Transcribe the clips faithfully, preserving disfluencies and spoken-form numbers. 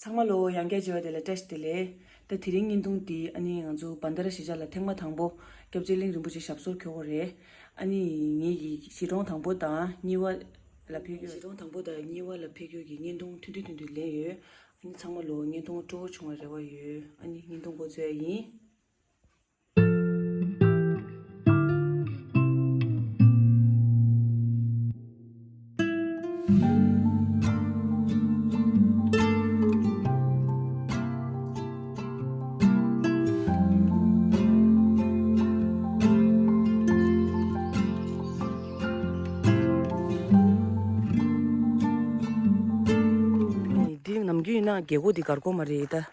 ཚང་མ་ལོ་ཡང་བསྐྱར་མཇལ་བ་དེ་ལ་བཀྲ་ཤིས་བདེ་ལེགས། ད་དེ་རིང་བརྙན་ཐུང་འདི་ཨ་ནི་ང་ཚོ་བན་དྷ་ར་གཞིས་ཆགས་ལ་ཐེངས་མ་དང་པོ་སྐྱབས་རྗེ་གླིང་རིན་པོ་ཆེ་ཞབས་སོར་འཁོད་པ་རེད། ཨ་ནི་ངེད་ཀྱི་གཞིས་གྲོང་དང་པོ་དང་གཉིས་པ་ལ་ཕེབས་རྒྱུ། གཞིས་གྲོང་དང་པོ་དང་གཉིས་པ་ལ་ཕེབས་རྒྱུ་གི་བརྙན་ཐུང་ཐུང་ཐུང་ཐུང་ཐུང་ལེན་ཡོད། ཨ་ནི་ཚང་མ་ལོ་བརྙན་ཐུང་སྤྲོ་པོ་བྱུང་བའི་རེ་བ་ཡོད། ཨ་ནི་བརྙན་ཐུང་འགོ་འཛུགས་ཡ་ཡིན། འདི་ནམ་རྒྱུན་ཡིན་ན་རྒྱལ་སྒོ་འདི་སྒར་སྒོ་མ་རེད་ད།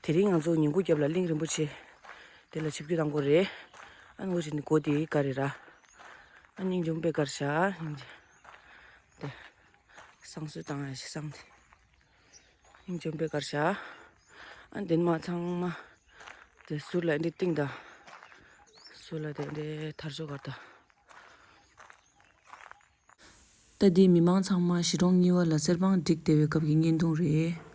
དེ་རིང་ང་ཚོ་ཉིན་གུང་རྒྱབ་ལ་གླིང་རིན་པོ་ཆེ་དེ་ལ་ཆིབས་བསྒྱུར་བཏང་དགོས་རེད། ཨ་ནི་འོ་ཅི་ནི་སྒོ་དེ་ག་རེད་ར། ཨ་སྙིང་རྗེ་མོ་དཔེ་དཀར་ཤག་སྙིང་རྗེ། དེ་བསང་གསོལ་བཏང་ཡ་ཞིག་བསང་དེ། སྙིང་རྗེ་མོ་དཔེ་དཀར་ཤག་ཨ་འདན་མ་ཚང་མ་དེ་ཟུར་ལ་འདི་སྟེང་དང་། ཟུར་ལ་དེ་འདི་དར་ལྕོག་གར་དང་། ད་འདི་མི་མང་ཚང་མ་གཞིས་གྲོང་གཉིས་པ་ལ་གསེར་སྦང་སྒྲིག་བསྡད་པའི་སྐབས་ཀྱི་བརྙན་ཐུང་རེད།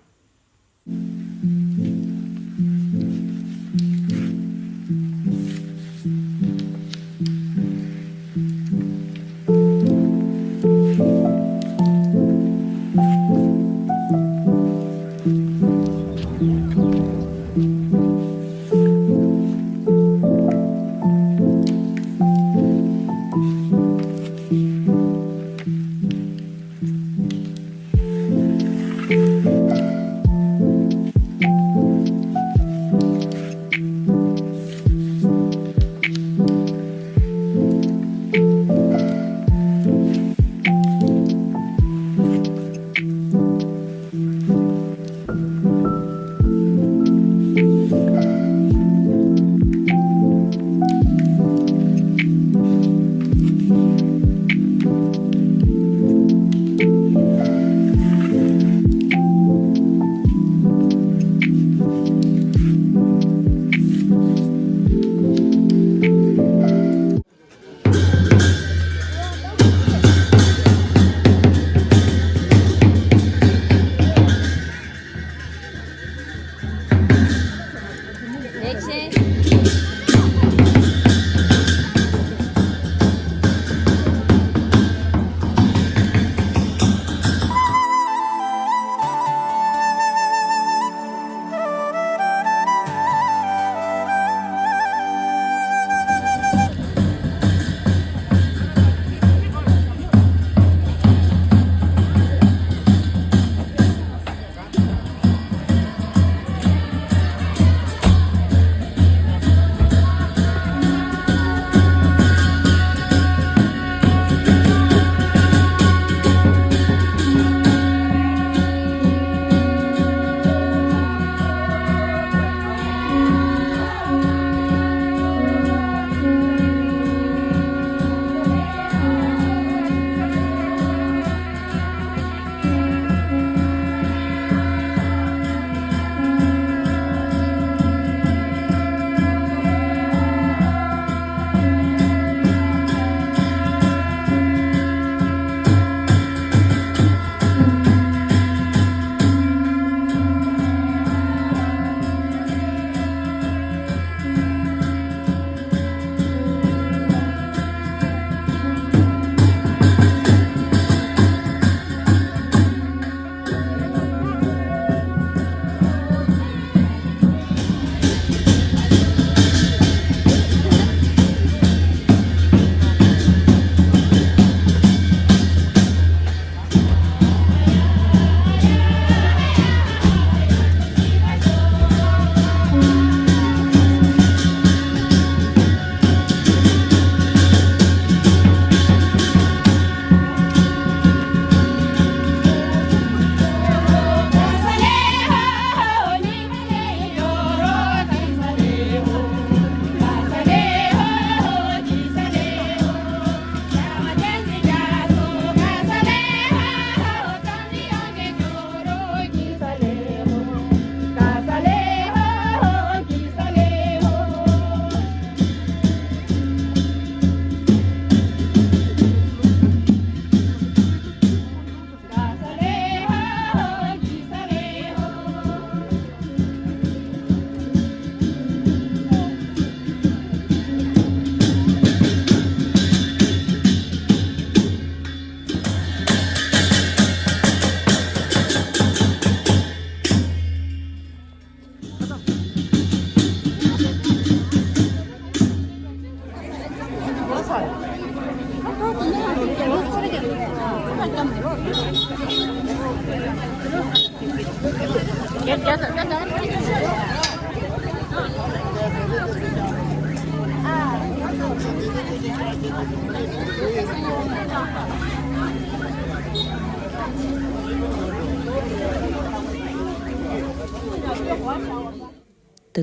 ད་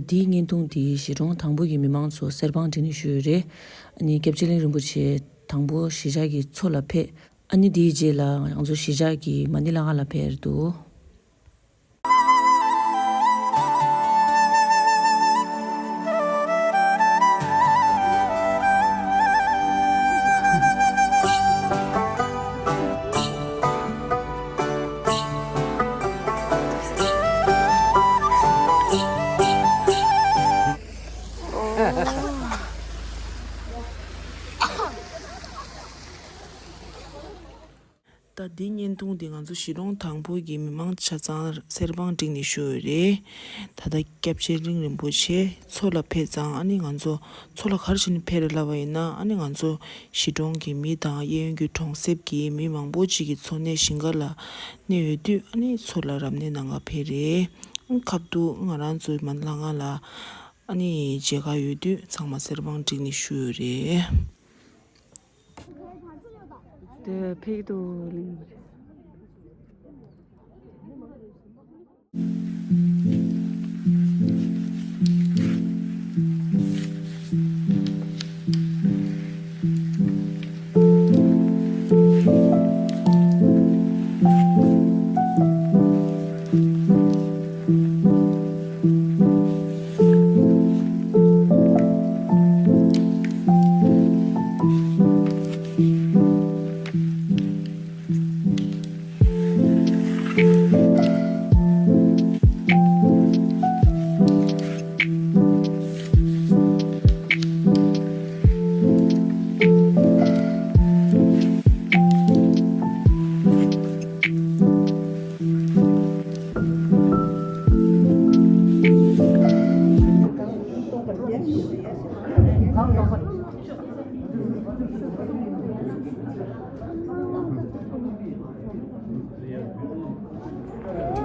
འདིའི་བརྙན་ཐུང་འདི་གཞིས་གྲོང་དང་པོ་གི་མི་མང་ཚོ་གསེར་པང་བསྒྲིགས་ནས་ཞུས་ཡོད་རེད། ཨ་ནི་སྐྱབས་རྗེ་གླིང་རིན་པོ་ཆེ་དང་པོ་གཞིས་ཆགས་ཀྱི་མཚོ་ལ་ཕེབས། ཨ་ནི་དེའི་རྗེས་ལ་ང་ཚོ་གཞིས་ཆགས་ཀྱི་མ་ཎི་ལྷ་ཁང་ལ་ཕེབས་འདུག་ད་འདི་བརྙན་ཐུང་འདི་ང་ཚོ་གཞིས་གྲོང་དང་པོ་གི་མི་མང་ཆ་ཚང་གསེར་པང་བསྒྲིགས་ནས་བཞུགས་ཡོད་རེད། ད་ལྟ་སྐྱབས་རྗེ་གླིང་རིན་པོ་ཆེ་མཚོ་ལ་ཕེབས་ཙང་ཨ་ནི་ང་ཚོ་མཚོ་ལ་ག་རེ་བྱས་ནས་ཕེབས་རེད་ལབ་པ་ཡིན་ན། ཨ་ནི་ང་ཚོ་གཞིས་གྲོང་གི་མི་དང་གཡས་གཡོན་གྱི་གྲོང་གསེབ་ཀྱི་མི་མང་པོ་ཅིག་གི་འཚོ་གནས་ཞིང་ཁ་ལ་གནས་ཡོད་དུས། ཨ་ནི་མཚོ་ལ་རབ་གནས་གནང་ག་ཕེབས་རེད། ཁ་ཐུག་ང་རང་ཚོའི་མ་ཎི་ལྷ་ཁང་ལ་ཨ་ནི་མཇལ་ཁ་ཡོད་དུས་ཚང་མ་གསེར་པང་བསྒྲིགས་ནས་བཞུགས་ཡོད་རེད། དེ་ཕེབས་འདུག་གླིང་།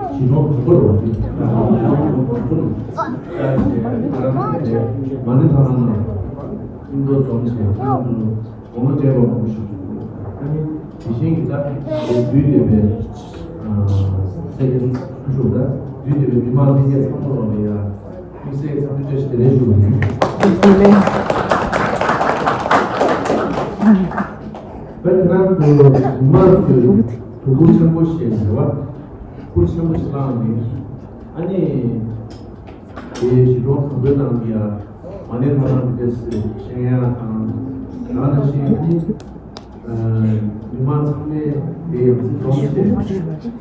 གཞིས་གྲོང་དང་པོ་རུ་ང་ཚོ་ང་རང་ཚོ་མ་ཎི་ལྷ་ཁང་ནང་མཉམ་དུ་འཛོམས་བྱས། ང་ཚོ་དགོང་མོ་བགྲེས་པ་མང་པོ་ཞིག་འདུག་ཨ་ནི་དེ་བཞིན་གྱི་ད་དུས་འདས་པའི་ཨ་སེ་ཀེན་ཁ་ཤོར་ད་དུས་འདས་པའི་མི་མང་ལྷན་རྒྱས་ཚང་མ་ལོག་ལ་ཡ་དམིགས་བསལ་འཚམས་འདྲི་བཀྲ་ཤིས་བདེ་ལེགས་ཞུ་བ་ཡིན། ད་ཁྱེད་རང་ཚོ་མི་མང་ཚོས་གྲོགས་པོ་ཆེན་པོ་ཞེས་ཟེར་བ་སྐུ་ཆེན་པོ་ཞིག་བླངས་ནས། ཨ་ནི་དེ་གཞིས་གྲོང་དང་པོའི་ནང་གི་ཡ་མ་ཎི་ལྷ་ཁང་དེ་སེ་བཞེངས་ཡ་དང་། ཡང་ན་ཞིག་ཨ་ནི་མི་མང་ཚང་མས་དེ་ཡང་སྲིད་འཛོམས་བྱས་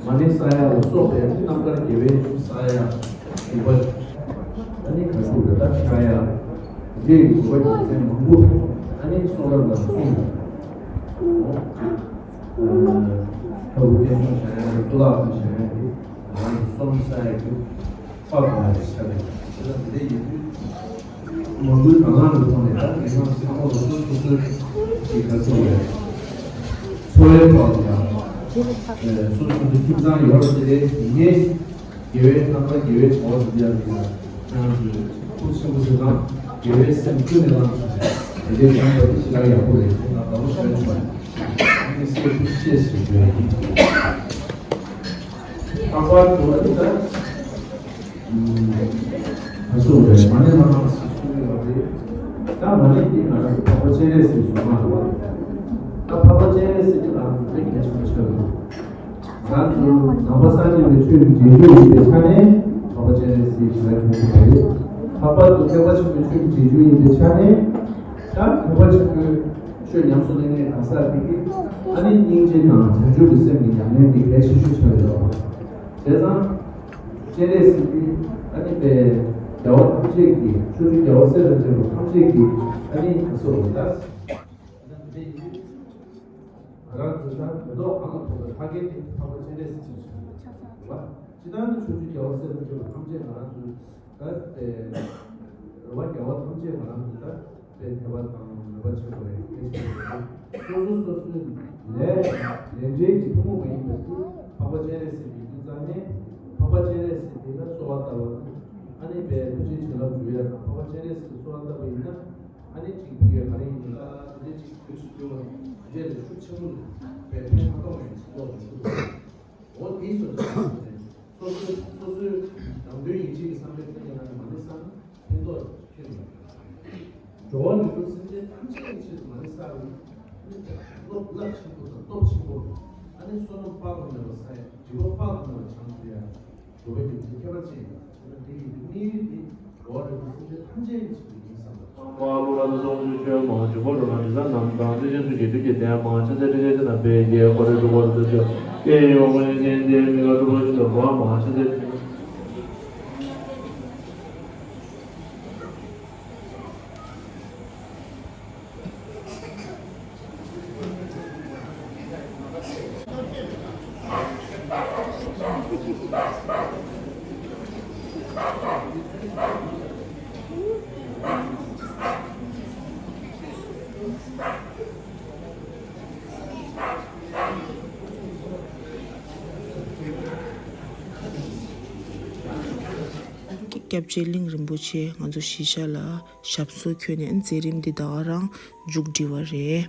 མ་ཎི་བསགས་ཡ་ལ་སོགས་པའི་རྣམ་དཀར་དགེ་བའི་བཤེས་གཉེན་ཡོད་པ། ཨ་ནི་ག་ཤུག་རེ་ད་ཆགས་ཡ། འདི་ཡོད་པ་རྒྱུ་མཚན་མང་པོ་ཨ་ནི་གསུང་རབ་ལ་གསུངས་ཡོད། ལྷ་སྐུ་བསྟན་སྲུང་བྱ་ཡ་གཙུག་ལག་ཁང་བྱ་ཡ་དེ་ང་རང་ཚོ་སོང་ས་ཡ་གི་དཔའ་བ་ཆགས་ཡོད། དེ་ལ་འདི་འདྲ་ཡིན་དུས་མ་བསྐུལ་གང་གང་གི་ཐོག་ནས་ད་མི་མང་ཚང་མ་ལ་སོ་སོ་སོའི་གི་ག་ཚོད་རེད། འཚོ་བའི་ཐོག་ལ་ཡང་སོ་སོ་སོའི་ཁྱིམ་ཚང་ཡོད་རེད་དེ། དེ་ངས་དགེ་བའི་རྣམ་པར་དགེ་བའི་བྱ་བ་ཞིག་ཡང་ཡིན་ན། ཁྱེད་རང་ཚོས་ཐུགས་ཆེན་པོ་ཞིག་དང་དགེ་བའི་སེམས་ཀུན་ནས་བསླངས་ཤིང་། དེ་འདྲའི་ལམ་བཏབ་པ་ཞིག་ལ་ཡག་པོ་རེད་ཅེས་ང་དགའ་པོ་ཞིག་བྱུང་། ཨ་ནི་སེམས་ཤུགས་ཆེ་ཞིག་ཡོད། ལྷག་པར་དུ་ཨ་ནི་ད་ཨུམ་ད་གསུངས་རེད། མ་ཎི་ལྷ་ཁང་ཞིག་གསུང་གི་ཡོད་རེད། ད་མ་ཎི་འདི་ང་རང་ཚོ་འཕགས་པ་སྤྱན་རས་གཟིགས་གསུང་མ་རེད་པ། ད་འཕགས་པ་སྤྱན་རས་གཟིགས་ཀྱི་ལམ་དེ་དཔེ་གལ་ཆེན་པོ་ཆགས་འདུག་ང་ཚོ་ནང་པ་སངས་རྒྱས་པའི་ཆོས་ཀྱི་རྗེས་འཇུག་ཡིན་པའི་ཆ་ནས་འཕགས་པ་སྤྱན་རས་གཟིགས་ཞེས་པ་ཡོང་གི་རེད། ལྷག་པར་དུ་ཐེག་པ་ཆེན་པོའི་ཆོས་ཀྱི་རྗེས་འཇུག་ཡིན་པའི་ཆ་ནས་ད་ཐེག་པ་ཆེན་པོའི་ཆོས་ཉམས་སུ་ལེན་མཁན་གང་ཟག་དེ་གིས་ཨ་ནི་སྙིང་རྗེ་དང་བྱང་ཆུབ་ཀྱི་སེམས་ཀྱི་ཉམས་ལེན་དེ་གལ་ཆེ་ཤོས་ཆགས་ཡོད་པ། བྱས་ཙང་སྤྱན་རས་གཟིགས་དེ་ཨ་ནི་པའི་རྒྱལ་བ་ཐམས་ཅད་ཀྱི་ཆོ་འཕྲུལ་རྒྱལ་བ་སྲས་དང་བཅས་པ་ཐམས་ཅད་ཀྱི་ཨ་ནི་ད་གཟོད་འོ་ད། ང་རང་ཚོའི་ད་མེ་ཏོག་གང་ལ་ཕོག་པའི་ཕ་རྒན་དེ་འཕགས་པ་སྤྱན་རས་གཟིགས་ཆགས་སོང་། རེད་བ། སྤྱིར་བཏང་ནི་ཕྱོགས་བཅུའི་རྒྱལ་བ་སྲས་དང་བཅས་པ་ཐམས་ཅད་ང་རང་ཚོའི་ད་དེ་རེ་བ་རྒྱལ་བ་ཐམས་ཅད་ང་རང་ཚོའི་ད་དཔེ་དད་པ་དང་མོས་པ་བྱེད་དགོས་རེད། དེ་བྱེད་དགོས་རེད། སོ་སོ་སོ་སོའི་ལས་ལས་འབྲས་ཀྱི་ཕུང་པོ་མ་ཡིན་པ་དེ་འཕགས་པ་སྤྱན་རས་གཟིགས་ཡིན་དུས་ཙང་ནས་འཕགས་པ་སྤྱན་རས་གཟིགས་དེ་ལ་ ལྟ་བུ། ཨ་ནི་པའི་ཐུགས་རྗེ་བྱིན་རླབས་འཇུག་ཡ་དང་འཕགས་པ་སྤྱན་རས་གཟིགས་གསོལ་བ་བཏབ་པ་ཡིན་ན། ཨ་ནི་གཅིག་ཕ་གིའི་ག་རེ་ཡིན་ན་དེ་འདྲའི་གཅིག་དུས་སུ་གྱུར་པ་འདི་ལས་ཤུགས་ཆེན་པོ་ལ་པའི་ཕན་མ་ཐོགས་པའི་ཕྱིར་ལོག་མི་ཐུབ། འོ་དེའི་སོ་སོའི་སོ་སོའི་སོ་སོའི་དང་དོན་ཡིད་བྱེད་ཀྱི་བསམ་པའི་ཚེ་ཉེ་ལ་ནི་མ་ཎི་བསགས་ན་ཕན་ཐོགས་ཁྱོན་ནས་མེད། འགྲོ་བ་རིགས་དྲུག་སེམས་ཅན་ཐམས་ཅད་ཀྱི་ཆེད་དུ་མ་ཎི་བསགས་པ་ཡིན་ན། བློ་རླབས་ཆེན་པོ་དང་སྟོབས་ཆེན་པོ། ཨ་ནི་བསོད་ནམས་དཔག་ཏུ་མེད་པ་བསགས་ཡ། སྒྲིབ་པ་དཔག་ཏུ་མེད་པ་བྱང་ཐུབ་ཡ། སྒྲུབ་པའི་རྒྱུ་མཚན་ཁྱད་པར་ཅན་ཡིན། དེ་ཡིན་དུས་དམིགས་ཡུལ་འདི་འགྲོ་བ་རིགས་དྲུག་སེམས་ཅན་ཐམས་ཅད་ཀྱི་ཆེད་དུ་ཡིན་བསམ་པ། ཀླུ་ལ་ནི་སོགས་ཀྱི་ཆོས་མང་། འཇུག་པ་འགྲོ་ན་དྲི་ཟ་རྣམས་དང་། ཚིག་ཅན་ཚུལ་གྱིས་བསྡུས་ཀྱི་སྡེ་མང་། ཕྱག་འཚལ་ཏྲཊ་ཅེས་བྱ་ན་དཔེ་རྒྱས། འཁོར་ལོས་སྒྲུབ་པར་ཐུགས་བསྐྱེད་ཡོད། སྐྱེ་ཡི་ཡོན་ཏན་ཅན་དེ་མི་དགའ་སྤྲུལ་པ་བཞིན་དུ་འགྲོ་བ་མང་། ཕྱག་འཚལ། སྐྱབས་རྗེ་གླིང་རིན་པོ་ཆེ་ང་ཚོ་གཞིས་ཆགས་ལ་ཞབས་སོར་འཁོད་ནས་མཛད་རིམ་འདི་ད་ག་རང་མཇུག་སྒྲིལ་བ་རེད།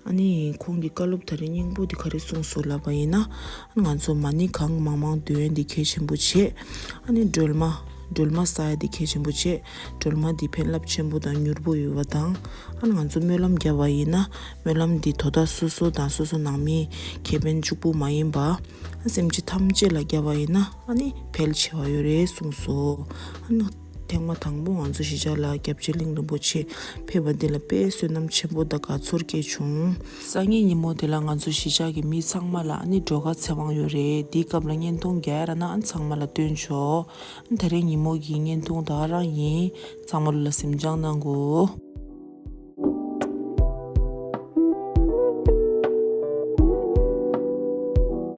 ཨ་ནི་ཁོང་གི་བཀའ་སློབ་ད་རེས་སྙིང་པོ་འདི་ག་རེ་གསུངས་སོང་ལབ་པ་ཡིན་ན། ང་ཚོ་མ་ཎི་གང་མང་མང་འདོན་འདི་གལ་ཆེན་པོ་བྱེད། ཨ་ནི་སྒྲོལ་མ། སྒྲོལ་མ་བསགས་ཡ་འདི་གལ་ཆེན་པོ་བྱེད། སྒྲོལ་མ་འདི་ཕན་རླབས་ཆེན་པོ་དང་མྱུར་པོ་ཡོད་པ་དང་། ཨ་ནི་ང་ཚོ་སྨོན་ལམ་བརྒྱབ་པ་ཡིན་ན། སྨོན་ལམ་འདི་དོ་བདག་སོ་སོ་དང་སོ་སོ་ནང་མི་ཁེ་ཕན་གཅིག་པུ་མ་ཡིན་པ། སེམས་ཅན་ཐམས་ཅད་ལ་བརྒྱབ་པ་ཡིན་ན་ཨ་ནི་འཕེལ་ཆེ་བ་ཡོད་རེད་གསུངས་སོ། ཨ་ནི་ཐེངས་མ་དང་པོ་ང་ཚོ་གཞིས་ཆགས་ལ་སྐྱབས་རྗེ་གླིང་རིན་པོ་ཆེ་ཕེབས་པ་འདི་ལ་དཔེ་བསོད་ནམས་ཆེན་པོ་དང་དགའ་ཚོར་སྐྱེས་བྱུང་། སང་ཉིན་ཉིན་མོ་དེ་ལ་ང་ཚོ་གཞིས་ཆགས་ཀྱི་མི་ཚང་མ་ལ་ཨ་ནི་སྒྲོལ་དཀར་ཚེ་དབང་ཡོད་རེད། འདིའི་སྐབས་ལ་བརྙན་ཐུང་རྒྱག་ཡ་རག་ན་ཨ་ནི་ཚང་མ་ལ་སྟོན་ཆོག་ཨ་ནི་ད་རེས་ཉིན་མོ་གི་བརྙན་ཐུང་ད་ག་རང་ཡིན། ཚང་མ་ལ་གཟིམ་འཇག་གནང་གོ།